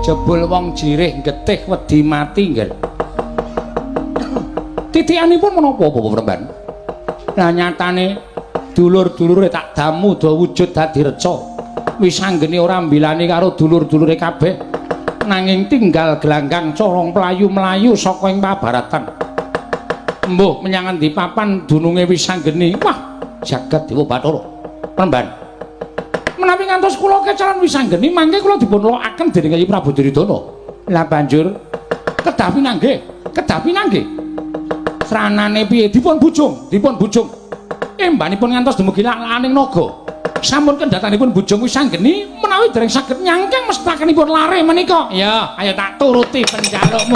Jebul wong jirih getih wedi mati nggih. Titikanipun menapa Bapak Premban? Lah nyatane dulur-dulure tak damu do wujud dadi reca. Wisanggeni ora mbilani karo dulur-dulure kabeh. Nanging tinggal gelanggang corong mlayu-mlayu saka ing pabaratan. Mbuh menyang endi papan dununge Wisanggeni. Wah, jagat Dewa Bathara. Premban. Menawi ngantos kula kecalan Wisanggeni mangke kula dipun lokaken dening Kyai Prabu Duryudana. Lah banjur kedah pinanggih, kedah pinanggih. Sranane piye? Dipun bujung, dipun bujung. Embanipun ngantos dumugi lak-lakaning naga. Sampun kendhatanipun bujung Wisanggeni menawi dereng saged nyangkeng mestakanipun lare menika. Ya, ayo tak turuti penjalukmu.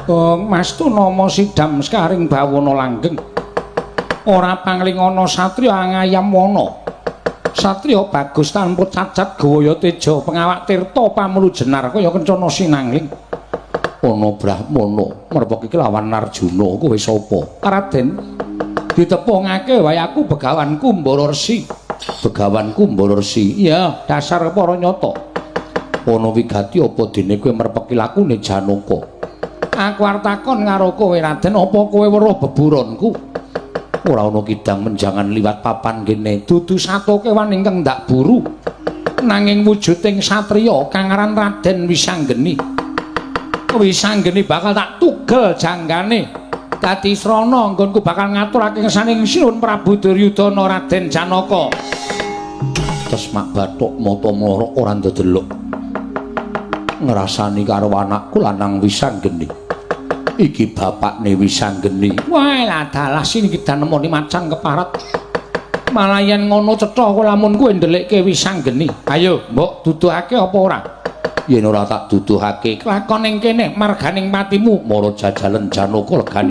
Bong Mas Tunama sidam sekaring bawana langgeng. Ora panglingana satriya angayam wana. Satriya bagus tanpa cacat gawaya teja pengawak tirta pamulu jenar kaya kencana sinangling. Ana brahmana merpeki lawan Arjuna kowe sapa? Raden ditepungake wae aku Begawan Kumbara Resi. Begawan Kumbara Resi. Iya, dasar para nyata. Ana wigati apa dene kowe merpeki lakune Janaka? Aku arep takon karo kowe Raden, apa kowe weruh beburonku? Ora ana kidang menjangan liwat papan kene. Dudu sato kewan ingkang ndak buru. Nanging wujuding satriya kang aran Raden Wisanggeni. Wisanggeni bakal tak tugel janggane. Dadi srana nggonku bakal ngaturake ngesaning Sinuwun Prabu Duryudana Raden Janaka. Terus mak bathuk mata mlorok ora ndedelok. Ngrasani karo anakku lanang Wisanggeni. Iki bapakne Wisanggeni. Wah, lah dalah sini kita nemoni macan keparat. Malah yen ngono cetha aku lamun kowe ndelikke Wisanggeni. Ayo, mbok duduhake apa ora? Yen ora tak duduhake, kelakon ning kene marganing patimu mara jajalen Janaka legani.